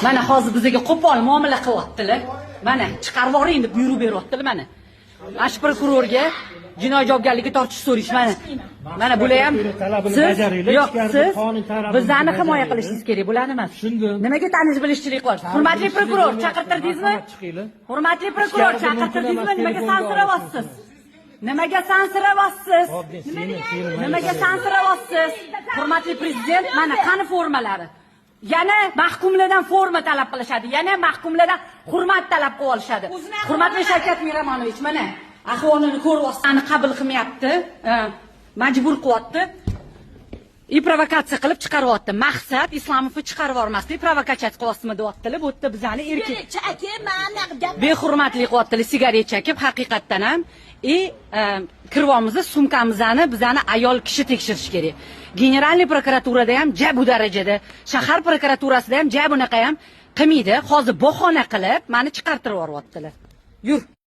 Mana hozir bizga qo'pol muomala qilyaptilar. Mana chiqarib yuboring deb buyruq beryaptilar mana. Mana shu prokurorga jinoiy javobgarlikka tortish so'raysh mana. Mana bular ham Talabini siz bajaringlar, yo'q, ichkarida siz qonun talabini bizani himoya bajaringlar. Qilishingiz kerak, bularni emas. Tushundim. Nimaga tanish bilishchilik qilyapsiz? Hurmatli prokuror, chaqirtirdingizmi? Chiqinglar. Hurmatli prokuror, Ichkarida mumkin chaqirtirdingizmi? emas, Nimaga telefonga sansirayapsiz? Nimaga sansirayapsiz? Hop, seni Nimaga sansirayapsiz? Hurmatli prezident, mana qani formalari? Yana mahkumlardan forma talab qilishadi, yana mahkumlardan hurmat talab qilib olishadi. Hurmatli Shavkat Miromonovich, mana ahvolini ko'ryapsiz, qabul qilmayapti, majbur qilyapti. И provokatsiya qilib chiqaryapti. Maqsad Islamovni chiqarib yubormaslik, provokatsiya qilyapsizmi deyaptilar. Bu yerda bizani erkak Aka, mana gap behurmatlik qilyaptilar, sigaret chekib haqiqatdan ham. И kiryapmiz, sumkamizni bizani ayol kishi tekshirishi kerak. Генеральный prokuraturada ham ja bu darajada, shahar prokuraturasida ham ja bunaqa ham qilmaydi. Hozir bahona qilib mani chiqartirib yuboryaptilar. Yur.